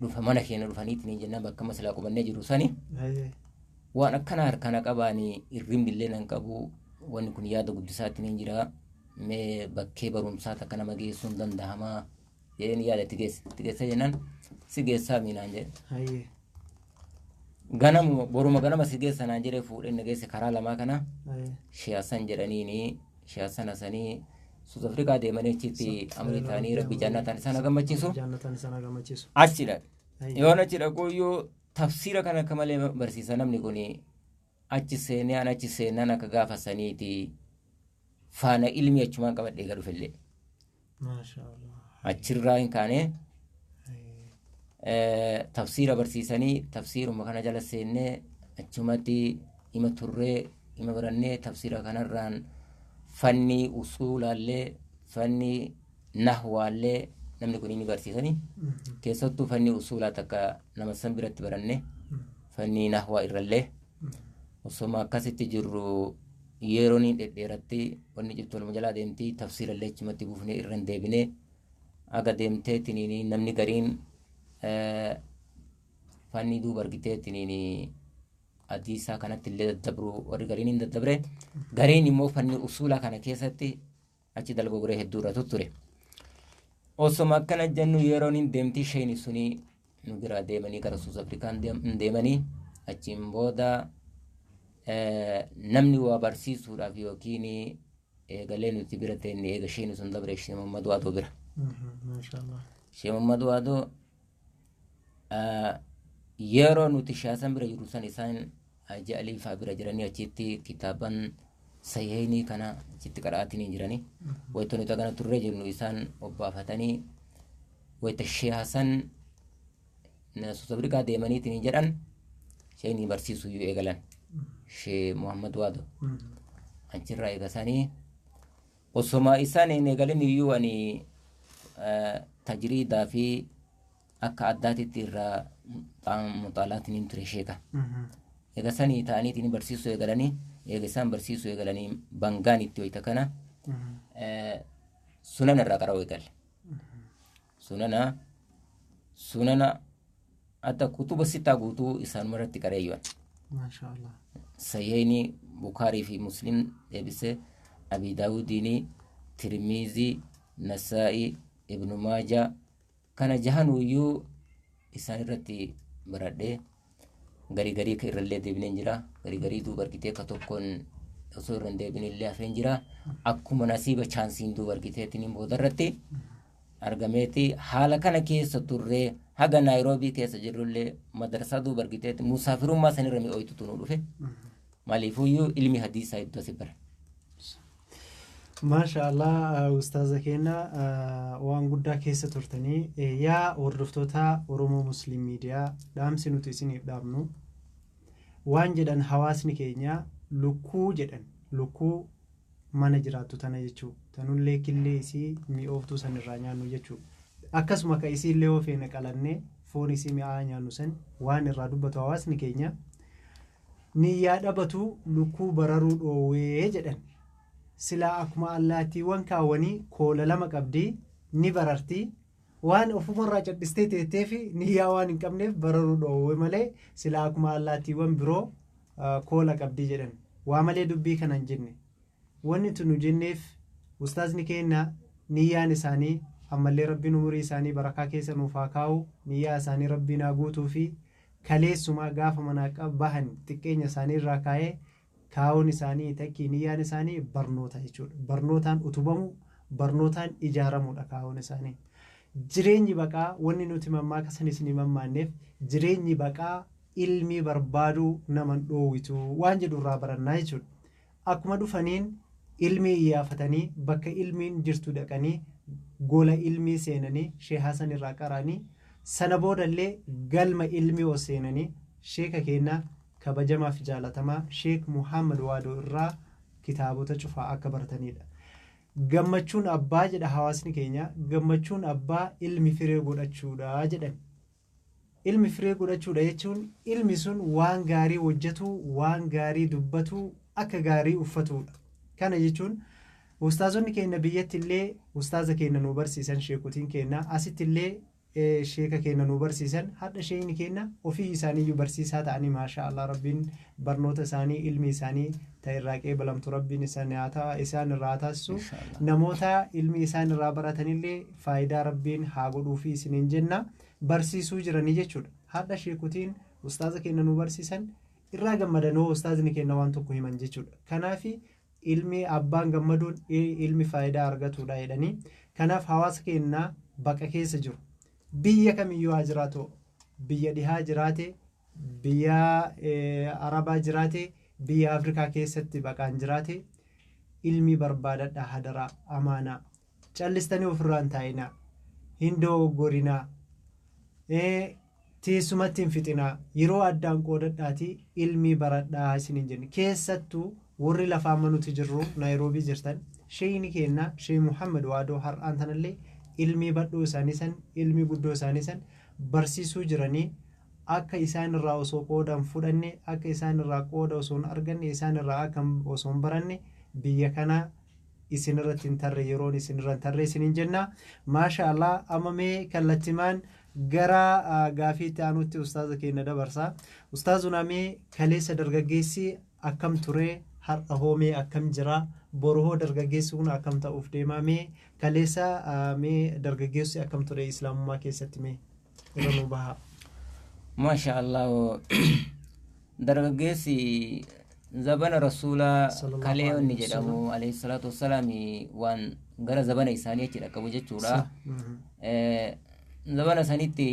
dhufa mana keenya dhufaniitiin jennaan bakka masilaa qubannee jiru sani waan akkana harkana qabaanii, hirribni illee nan qabu, wanni kun yaada guddisaatti ni jira, mee bakkee barumsaa takka nama geessuun dandahamaa jedheen yaada itti geesse. Itti geesse jennaan si geessaa miinaan jedhe. Ganamuma boruma ganama si geessa naan jedhee fuudhee na geesse karaa lamaa kana. Shiyaasan jedhaniini, Shiyaasan Hasanii Suut Afrikaa deemanii achitti amrii ta'anii, Rabbi jannatan isaan gammachiisu. Jannatan isaan gammachiisu. Achi dhaqe. Yoon achi dhaquuyyuu tafsiira kana akka malee barsiisa namni kun. Achi seenee, an achi seenaan akka gaafa saniiti faana ilmi achumaan qabadhee gad dhufellee. Achirraa hin kaane, tafsiira barsiisanii, tafsiiruma kana jala seennee achumatti ima turree, ima barannee, tafsiira kanarraan fanni usuulaallee, fanni nahwaallee namni kun ni barsiisanii. Keessattuu fanni usuulaa takka nama san biratti baranne, fanni nahwaa irrallee. Osoma akkasitti jirru yeroon hin dhedheeratti, wanni jirtu waluma jalaa deemtii, tafsiirallee achumatti buufnee irra hin deebinee aga deemtee tiniini namni gariin fanni duuba argitee tiniini hadiisaa kanatti illee daddabru, warri gariin hin daddabre, gariin immoo fanni usuulaa kana keessatti achi dalgogoree hedduu irra tutture. Osoma akkana jennu yeroon hin deemtii, sheeni suni nu biraa deemanii gara Suus Afrikaan deemanii, achiin booda namni waa barsiisuudhaaf yookiin eegalee nuti bira teenne eega sheeni sun dabre Shee Muhammad Waadoo bira. Shee Muhammad Waadoo yeroo nuti shaasan bira jiru san isaan Haji Alii fa'aa bira jiranii, achitti kitaaban sahihaynii kana achitti qara'aatiin jiranii. Wayita nuti kana turree jirnu isaan obbaafatanii, wayita Shee Hasan Suus Afrikaa deemaniitiin jedhan sheekni barsiisuu iyyuu eegalan. Shee Muhammad Waadoo. Achirraa eegasanii osoma isaan hin eegalin iyyuu ani tajriidaa fi akka addaatitti irraa muxaalaatiin hin ture sheeka. Eegasanii ta'aniitiin barsiisuu eegalanii, eega isaan barsiisuu eegalanii bangaan itti wayita kana sunan irraa qara'uu eegalle. Sunana sunana hatta kutuba sittaa guutuu isaanuma irratti qareeyyoon. Maasha Allah. Sahihaini Bukaarii fi Muslim deebise, Abi Daawudiini, Tirmiizii, Nasaa'ii, Ibnu Maajaa kana jahanuyyuu isaan irratti baradhee garii garii ka irrallee deebineen jira. Garii garii duuba argitee ka tokkoon osoo irra hin deebinillee hafeen jira. Akkuma nasiiba chaansiin duuba argiteetiin booda irratti argameeti haala kana keessa turree haga Naayiroobii keessa jirrullee madarsaa duuba argiteeti musaafirummaa sanirra mi'ooytutu nu dhufe. Maaliifuyyuu ilmi hadiisaa iddoo si bara. Maasha Allah, ustaaza keenya, waan guddaa keessa turtanii. Yaa hordoftoota Oromoo Muslim Miidiyaa, dhaamsi nuti isiniif dhaamnu waan jedhan hawaasni keenya lukkuu jedhan, lukkuu mana jiraattu tana jechuu, tanullee killee isii mi'ooftuu san irraa nyaannu jechuu, akkasuma ka isiillee yoo feene qalannee foon isii mi'aa nyaannu san waan irraa dubbatu hawaasni keenya niyyaa dhabatu lukkuu bararuu dhoowwee jedhan. Silaa akkuma allaattiiwwan kaawwanii koola lama qabdii ni bararti, waan ofumarraa cadhistee teettee fi niyyaa waan hin qabneef bararuu dhoowwe malee silaa akkuma allaattiiwwan biroo koola qabdii jedhan. Waa malee dubbii kana hin jenne. Wanni nu jenneef ustaazni keenya niyyaan isaanii ammallee Rabbiin umurii isaanii barakaa keessa nuuf haa kaa'u, niyyaa isaanii Rabbiin haa guutuu fi kaleessumaa gaafa manaa bahan xiqqeenya isaanii irraa kaa'ee kaa'uun isaanii takkii niyyaan isaanii barnoota jechuudha. Barnootaan utubamu, barnootaan ijaaramuudha kaa'uun isaanii. Jireenyi baqaa wanni nuti mammaaka san isinii mammaanneef jireenyi baqaa ilmii barbaaduu naman dhoowwitu waan jedhu irraa barannaa jechuudha. Akkuma dhufaniin ilmii iyyaafatanii bakka ilmiin jirtu dhaqanii gola ilmii seenanii Sheek Hasan irraa qara'anii sana boodallee galma ilmii ol seenanii sheeka keenya kabajamaa fi jaalatamaa Sheek Muhammad Waadoo irraa kitaabota cufaa akka baratanidha. Gammachuun abbaa jedha hawaasni keenya, gammachuun abbaa ilmi firee godhachuudha jedhan. Ilmi firee godhachuudha jechuun ilmi sun waan gaarii hojjetu, waan gaarii dubbatu, akka gaarii uffatudha. Kana jechuun ustaazonni keenya biyyatti illee ustaaza keenya nu barsiisan, sheekotiin keenya asitti illee sheeka keenya nu barsiisan, hadha sheekni keenya ofii isaaniiyyuu barsiisaa ta'anii, maasha Allah, Rabbiin barnoota isaanii ilmi isaanii ta'e irraa qeebalamtu Rabbiin isaan irraa haa taasisu. Namoota ilmi isaan irraa baratanillee faayidaa Rabbiin haa godhuufi isiniin jenna, barsiisuu jiranii jechuudha. Hadha sheekotiin ustaaza keenya nu barsiisan irraa gammadanoo ustaazni keenya waan tokko himan jechuudha. Kanaafi ilmi abbaan gammaduun ilmi faayidaa argatudha jedhanii. Kanaaf hawaasa keenya baqa keessa jiru. Biyya kamiyyuu haa jiraatu, biyya dhihaa jiraate, biyya Arabaa jiraate, biyya Afrikaa keessatti baqaan jiraate, ilmi barbaadadha hadaraa amaanaa. Callistanii ofirraa hin taa'inaa. Hin dogoggorinaa. Teessumatti hin fixinaa. Yeroo addaan qoodadhaatii ilmi baradhaa isiniin jenne. Keessattuu warri lafaa amma nuti jirru Naayiroobii jirtan, sheeyni keenya Sheey Muhammad Waadoo har'aan tanallee ilmii badhoo isaanii san, ilmii guddoo isaanii san barsiisuu jiranii, akka isaan irraa osoo qooda hin fudhanne, akka isaan irraa qooda osoo hin arganne, isaan irraa akka osoo hin baranne biyya kana isin irratti hin tarre, yeroon isin irra hin tarre isiniin jenna. Maasha Allah, amma mee kallattimaan gara gaafii itti aanutti ustaaza keenya dabarsa. Ustaazuna, mee kaleessa dargaggeessi akkam ture, har'a hoo mee akkam jira, boru hoo dargaggeessi kun akkam ta'uuf deema? Mee kaleessa mee dargaggeessi akkam ture islaamummaa keessatti, mee irra nu baha. Maasha Allah, dargaggeessi zabana rasuulaa kalee wanni jedhamu alayhi salaatu wassalaam waan gara zabana isaanii achi dhaqqabu jechuudha. Zabana sanitti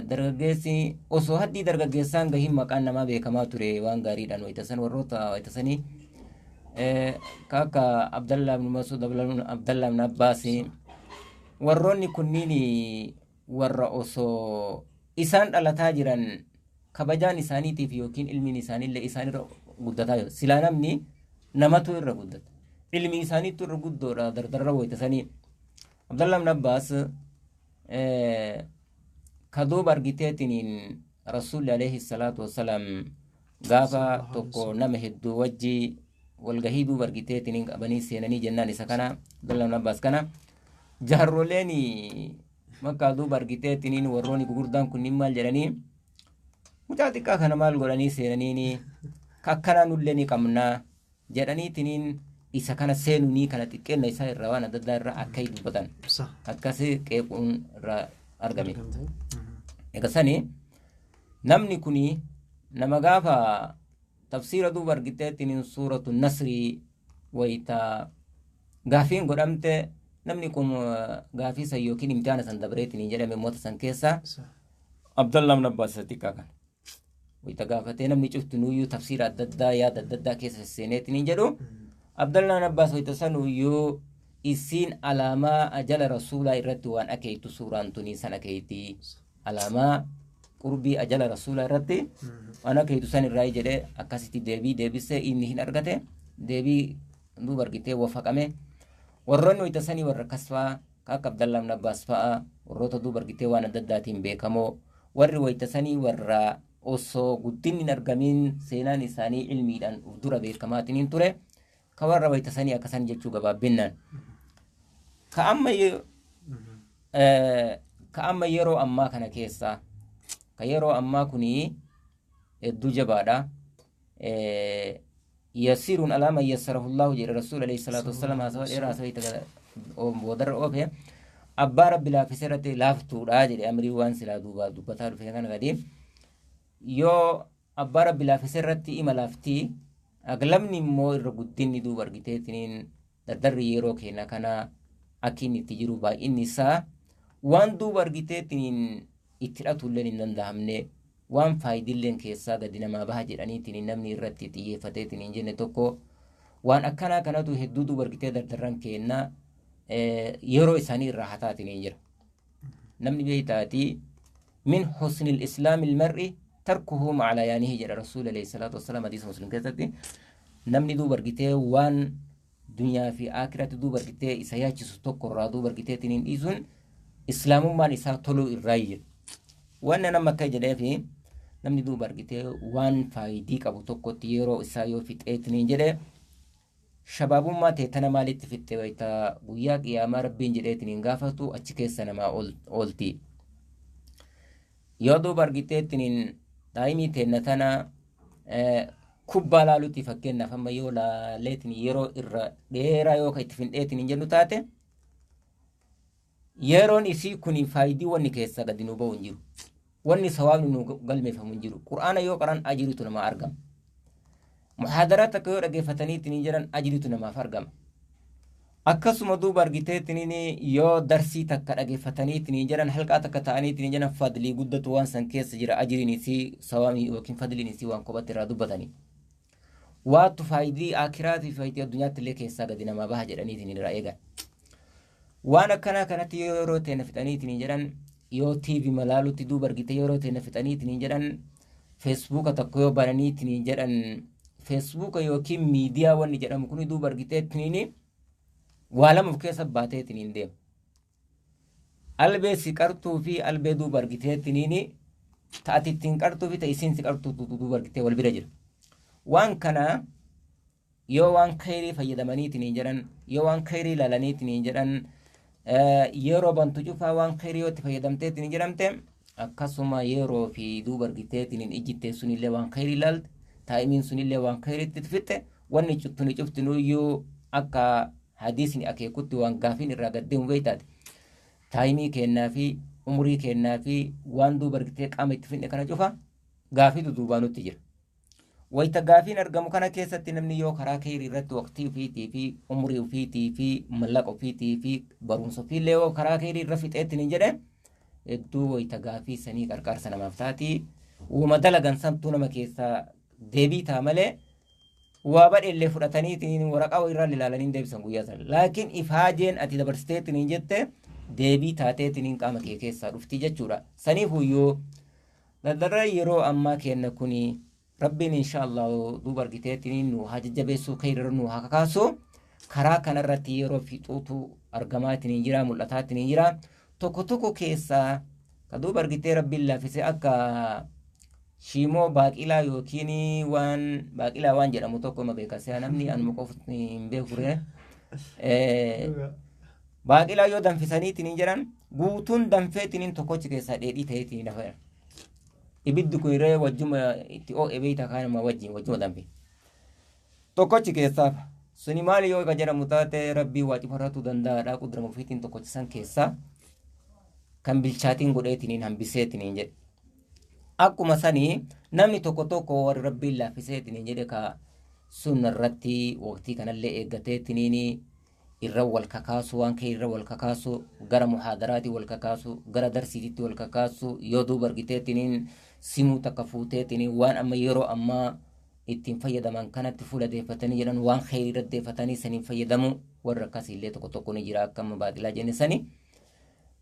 dargaggeessi osoo haddii dargaggeessaan gahiin maqaan namaa beekamaa ture waan gaariidhaan wayita san warroota wayita sanii ka akka Abdallah ibn Mas'ud, Abdallah ibn Abbaas, warroonni kunniin warra osoo isaan dhalataa jiran kabajaan isaaniitiif yookiin ilmiin isaaniillee isaanirra guddataa jiru. Silaa namni namatu irra guddata. Ilmi isaaniitu irra guddoodha dardarra wayita sanii. Abdallah ibn Abbaas ka duuba argiteetiniin Rasuulli alayhi salaatu wassalaam gaafa tokko nama hedduu wajji walgahii duuba argiteetiniin qabanii seenanii jennaan isa kana Abdallah ibn Abbaas kana Jaarroleen makkaa duuba argiteetiniin warroonni gurguddaan kunniin maal jedhanii mucaa xiqqaa kana maal godhanii seenaniini akkanaa nullee ni qabnaa jedhaniitiniin isa kana seenuunii kana xiqqeenna isaa irraa waan adda addaa irraa akka dubbatan akkasi qeequun irraa argame. Egaa sani namni kuni nama gaafa tafsiira duuba argiteetiniin suuratu nasrii wayita gaafiin godhamte namni kun gaafii san yookiin imtihaana san dabreetiniin jedhame moota san keessa Abdallah ibn Abbaas isa xiqqaa kana. Wayita gaafatee namni cuftinuyyuu tafsiira adda addaa yaada adda addaa keessa seeneetiniin jedhu Abdallah ibn Abbaas wayita sanuyyuu isiin alaamaa ajala rasuulaa irratti waan akeektu suuraan tunii san akeekti. Alaamaa qurbii ajala rasuulaa irratti waan akeektu san irraa jedhee akkasitti deebii deebisee inni hin argate deebii duuba argitee wafaqame. Warroonni wayita sanii warra akkas fa'aa ka akka Abdallah ibn Abbaas fa'aa warroota duuba argitee waan adda addaatiin beekamoo warri wayita sanii warra osoo guddinni hin argamiin seenaan isaanii ilmiidhaan uf dura beekamaatiin ture ka warra wayita sanii akkasan jechuu gabaabbinnaan. Ka amma yeroo ammaa kana keessa ka yeroo ammaa kunii hedduu jabaadha. Yasiruun alaa man yassarahu Allahu jedhe Rasuul alayhi salaatu wassalaam haasawa dheeraa haasawa itti boodarra oofe abbaa rabbi laaffise irratti laaftuudha jedhe amrii waan silaa duuba dubbataa dhufe kana gadi yoo abbaa rabbi laaffise irratti ima laaftii aglabni immoo irra guddinni duuba argiteetiniin dardarri yeroo keenya kana akki inni itti jiru baay'inni isaa waan duuba argiteetiniin itti hidhatulleen hin danda'amne waan faayidilleen keessaa gadi namaa baha jedhaniitiin namni irratti xiyyeeffateetiin hin jenne tokko waan akkanaa kanatu hedduu duuba argitee dardarran keenna yeroo isaanii irraa hataatiin hin jira. Namni beektaatii min husnil islaamil mar'i tarkuhu ma'a yaanihi jedha Rasuul alayhi salaatu wassalaam hadiisa Muslim keessatti namni duuba argitee waan dunyaa fi aakiratti duuba argitee isa yaachisu tokko irraa duuba argiteetiin hin dhiisuun islaamummaan isaa toluu irraa jedha. Wanni nama akka jedheefi namni duuba argitee waan faayidii qabu tokkotti yeroo isaa yoo fixeetiin jedhe shabaabummaa ta'e tana maalitti fixxe wayita guyyaa qiyaamaa rabbiin jedheetiin hin gaafatu achi keessa namaa oolti. Yoo duuba argiteetiin daa'imii teenna tana kubbaa laaluutti fakkeenyaaf amma yoo laaleetiin yeroo irra dheeraa yoo itti finxeetiin hin jennu taate yeroon isii kun faayidii wanni keessaa gadi nu ba'u hin jiru. Wanni sawaabni nu galmeeffamu hin jiru. Qur'aana yoo qaran ajiriitu namaa argama. Muhaadaraa takka yoo dhaggeeffataniitiin hin jedhan ajiriitu namaaf argama. Akkasuma duuba argiteetiin yoo darsii takka dhaggeeffataniitiin hin jedhan halqaa takka ta'aniitiin hin jedhan fadlii guddatu waan san keessa jira ajiriin isii sawaabni yookiin fadliin isii waan kophatti irraa dubbatanii. Waattu faayidii akiraatii fi faayidii addunyaatti illee keessaa gadi namaa baha jedhaniitiin irraa eegan. Waan akkanaa kanatti yeroo teena fixaniitiin hin jedhan yoo TV malaalutti duuba argite yeroo teena fixaniitiin hin jedhan feesbuuka tokko yoo bananiitiin hin jedhan feesbuuka yookiin miidiyaa wanni jedhamu kun duuba argiteetiin waa lama of keessa baateetiin hin deemu. Albee si qartuu fi albee duuba argiteetiin ta'ati ittiin qartuu fi ta'isiin si qartuu duuba argitee wal bira jira. Waan kana yoo waan khayrii fayyadamaniitiin hin jedhan yoo waan khayrii ilaalaniitiin hin jedhan yeroo bantu cufaa waan khayrii yoo itti fayyadamteetiin hin jedhamte akkasuma yeroo fi duuba argiteetiin hin ijjittee sunillee waan khayrii ilaalte taa'imiin sunillee waan khayriitti fixxe wanni cuftuni cuftinuyyuu akka hadiisni akeekutti waan gaafiin irraa gaddeemu beektaati. Taa'imii kennaa fi umurii kennaa fi waan duuba argitee qaama itti finne kana cufa gaafiitu duubaa nutti jira. Wayita gaafiin argamu kana keessatti namni yoo karaa khayrii irratti waqtii ofiitii fi umurii ofiitii fi mallaqa ofiitii fi barumsa ofiillee yoo karaa khayrii irra fixeetti ni jedhe hedduu wayita gaafii sanii qarqaarsa namaaf taati. Uuma dalagan santuu nama keessaa deebii ta'a malee waa badheellee fudhataniitiin waraqaa wayirraa ilaalanii deebisan guyyaa sana. Laakiin ifaajeen ati dabarsiteetiin hin jette deebii taateetiin qaama kee keessaa dhufti jechuudha. Saniif iyyuu dardarra yeroo ammaa kenna kuni Rabbiin inshaallah duuba argiteetiin nu haa jajjabeessuu khayrirra nu haa kakaasu karaa kanarratti yeroo fixuutu argamaatiin jira mul'ataatiin jira tokko tokko keessaa ka duuba argitee Rabbiin laaffisee akka shiimoo baaqilaa yookiin waan baaqilaa waan jedhamu tokko ma beekasee namni anuma qofti hin beeku ree. Baaqilaa yoo danfisaniitiin jedhan guutuun danfeetiin tokkochi keessaa dheedhii ta'eetiin lafa jedhan. Ibiddi kun irree wajjuma itti oo'e beeyta kaanuma wajjin wajjuma danfe. Tokkochi keessaa suni maali yoo ka jedhamu taate rabbii waa cufarratu danda'aadha qudrama ofiitiin tokkochi san keessaa kan bilchaatiin godheetiin hambiseetiin jedhe. Akkuma sanii namni tokko tokko warri rabbiin laaffiseetiin jedhe ka sunna irratti waqtii kanallee eeggateetiin irra wal kakaasu waan kee irra wal kakaasu gara muhaadaraati wal kakaasu gara darsiititti wal kakaasu yoo duuba argiteetiin simuu takka fuuteetiin waan amma yeroo ammaa ittiin fayyadaman kanatti fuula deeffatanii jedhan waan kheyrii irra deeffatanii saniin fayyadamu warra akkasiillee tokko tokko ni jira akka amma baaxilaa jenne sani.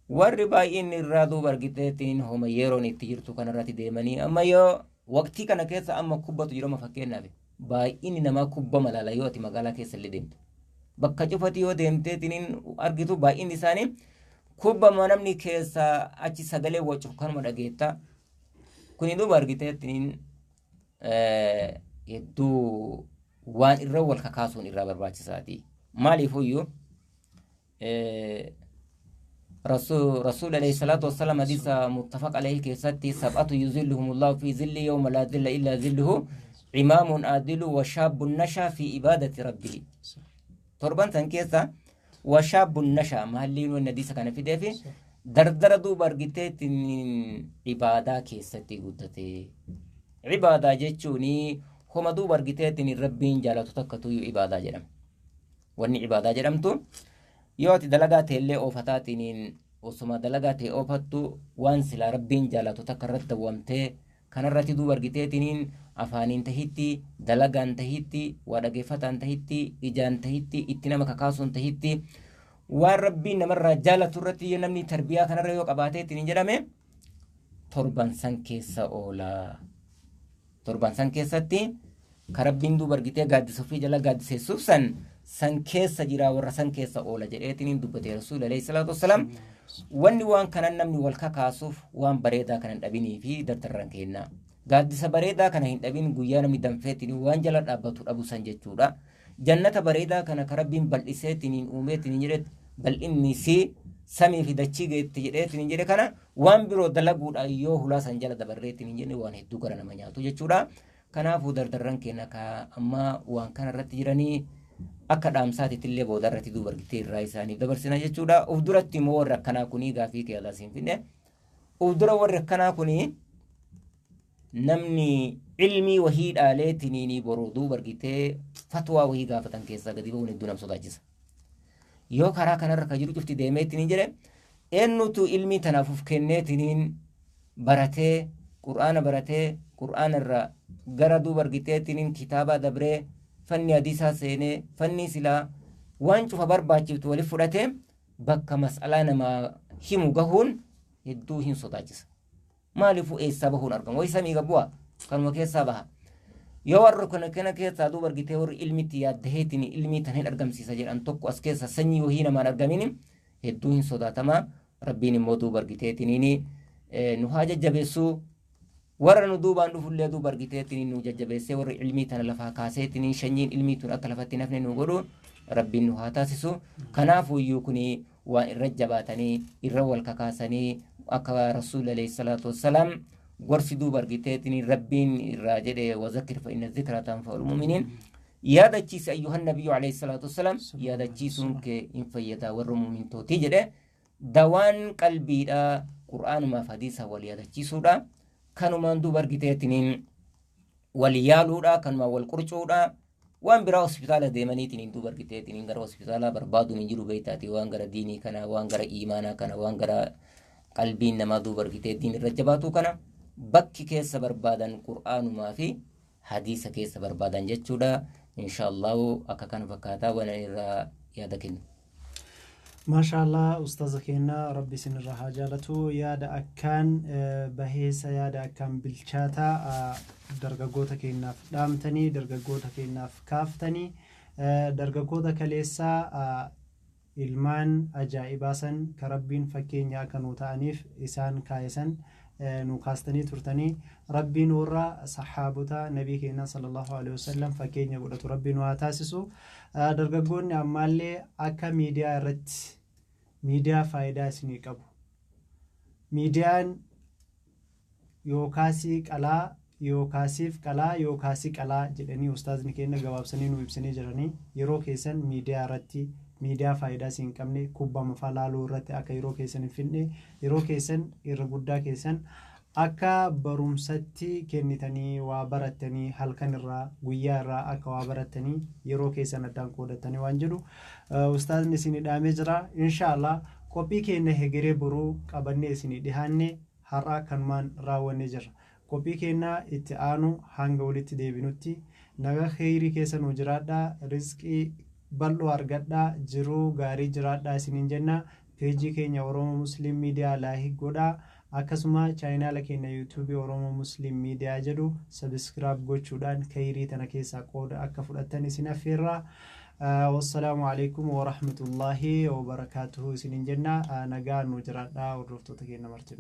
Warri baay'een irraa duuba argiteetiin homa yeroon itti jirtu kanarratti deemanii amma yoo waqtii kana keessa amma kubbatu jirama fakkeenyaaf baay'inni namaa kubba malaala yoo ati magaalaa keessa illee deemtu. Bakka cufati yoo deemteetiin argitu baay'inni isaanii kubba namni keessa achi sagalee wacu kanuma dhageetta. Kuni duuba argiteetiin hedduu waan irra wal kakaasuun irraa barbaachisaati. Maaliifuyyuu رسول عليه الصلاة والسلام حديث متفق عليه كيستي سبعة يظلهم الله في ظل يوم لا ظل إلا ظله إمام عادل وشاب نشأ في عبادة ربه. torban san keessa وشاب نشأ mahalliin wanni hadiisa kana fideefi dardara duuba argiteetiin ibaadaa keessatti guddate. Ibaadaa jechuun homa duuba argiteetiin rabbiin jaalatu takkatuyyuu ibaadaa jedhama. Wanni ibaadaa jedhamtu yoo ati dalagaa ta'ellee oofataatiin osuma dalagaa ta'e oofattu waan silaa rabbiin jaalatu takka irratti dawwamtee kanarratti duuba argiteetiin afaaniin tahitti dalagaan tahitti waa dhageeffataan tahitti ijaan tahitti itti nama kakaasuun tahitti waan rabbiin namarraa jaalatu irratti namni tarbiyaa kanarra yoo qabaateetiin jedhame torban san keessa oola. Torban san keessatti ka rabbiin duuba argitee gaaddisa ofii jala gaaddiseessuuf san san keessa jira warra san keessa oola jedheetiin dubbate rasuul alayhi salaatu wassalaam. Wanni waan kanan namni wal kakaasuuf waan bareedaa kana hin dhabinii fi dardarran kenna. Gaaddisa bareedaa kana hin dhabin guyyaa namni danfeetiin waan jala dhaabbatu dhabu san jechuudha. Jannata bareedaa kana ka rabbiin bal'iseetiin uumeetiin jedhe bal'inni si samii fi dachii geetti jedheetiin jedhe kana waan biroo dalaguudhaan yoo hulaa san jala dabarreetiin jenne waan hedduu gara nama nyaatu jechuudha. Kanaafuu dardarran keenya ka amma waan kana irratti jiranii akka dhaamsaatitti illee booda irratti duuba argitee irraa isaaniif dabarsina jechuudha. Uf duratti immoo warri akkanaa kunii gaafii kee alaa siin finne. Uf dura warri akkanaa kunii namni ilmii wahii dhaaleetiniinii boruu duuba argitee fatwaa wahii gaafatan keessaa gadi ba'uun hedduu nama sodaachisa. Yoo karaa kanarra ka jiru cufti deemeetiniin jedhe eenyutu ilmii tanaaf uf kenneetiniin baratee qur'aana baratee qur'aana irraa gara duuba argiteetiniin kitaabaa dabree fanni hadiisaa seenee fanni silaa waan cufa barbaachiftu waliif fudhatee bakka mas'alaa namaa himu gahuun hedduu hin sodaachisa. Maaliifuu eessaa bahuun argama? Wayi samii gabbu'a kanuma keessaa baha. Yoo warri kana kana keessaa duuba argitee warri ilmitti yaaddaheetiin ilmii tan hin argamsiisa jedhan tokko as keessa sanyii wahii namaan argamin hedduu hin sodaatama. Rabbiin immoo duuba argiteetiniin nu haa jajjabeessuu warra nu duubaan dhufullee duuba argiteetiniin nu jajjabeessee warri ilmii tana lafaa kaaseetiniin shanyiin ilmii tun akka lafatti nafne nu godhu rabbiin nu haa taasisu. Kanaafuyyuu kuni waan irra jabaatanii irra wal kakaasanii akka rasuul alayhi salaatu wassalaam gorsi duuba argiteetiniin rabbiin irraa jedhe wazakkir fa inna zikra tanfa'ul mu'miniin yaadachiise ayyuhan nabiyyu alayhi salaatu wassalaam yaadachiisuun kee hin fayyadaa warra mu'mintootii jedhe dawaan qalbiidha qur'aanumaaf hadiisa wal yaadachiisuudha. Kanumaan duuba argiteetiniin wal yaaluudha kanumaan wal qurcuudha waan biraa hospitaala deemaniitiin duuba argiteetiniin gara hospitaalaa barbaaduun hin jiru beektaati waan gara diinii kana waan gara iimaanaa kana waan gara qalbiin namaa duuba argitee diin irra jabaatu kana bakki keessa barbaadan qur'aanumaa fi hadiisa keessa barbaadan jechuudha. Inshaallahu akka kana fakkaataa waan irraa yaada kennu. Maashaallah ustaaza keenya rabbi isinirraa haa jaalatu yaada akkaan baheessa yaada akkaan bilchaataa dargaggoota keenyaaf dhaamtanii dargaggoota keenyaaf kaaftanii dargaggoota kaleessaa ilmaan ajaa'ibaa san ka rabbiin fakkeenya akka nuu ta'aniif isaan kaayesan nu kaastanii turtanii rabbiin warra saxaabota nabii keenya sallallahu alaihi wasallam fakkeenya godhatu rabbiin nu haa taasisu. Dargaggoonni ammaallee akka miidiyaa irratti Miidiyaa faayidaa isinii qabu. Miidiyaan yookaasii qalaa yookaasiif qalaa yookaasii qalaa jedhanii ustaazni keenya gabaabsanii nu ibsanii jiranii. Yeroo keessan miidiyaa irratti, miidiyaa faayidaa isin hin qabne kubbaa mafaa laaluu irratti akka yeroo keessan hin finne, yeroo keessan irra guddaa keessan akka barumsatti kennitanii waa barattanii, halkan irraa guyyaa irraa akka waa barattanii yeroo keessan addaan qoodattanii waan jedhu ustaazni isin dhaamee jira. Inshaallah qophii keenya hegeree boruu qabannee isin dhihaanne har'a kanumaan raawwannee jirra. Qophii keenya itti aanu hanga walitti deebinutti nagaa kheyrii keessa nu jiraadhaa, rizqii bal'oo argadhaa, jiruu gaarii jiraadhaa isiniin jenna. Peejii keenya Oromoo Muslim Miidiyaa like godhaa, akkasuma chaayinaala keenya yuutuubii Oromoo Muslim Miidiyaa jedhu subscribe gochuudhaan kheyrii tana keessaa qooda akka fudhattan isin affeerraa. Wassalaamu alaikum warahmatullaahi wabarakaatuhu isiniin jenna. Nagaa nu jiraadhaa hordoftoota keenya martinuu.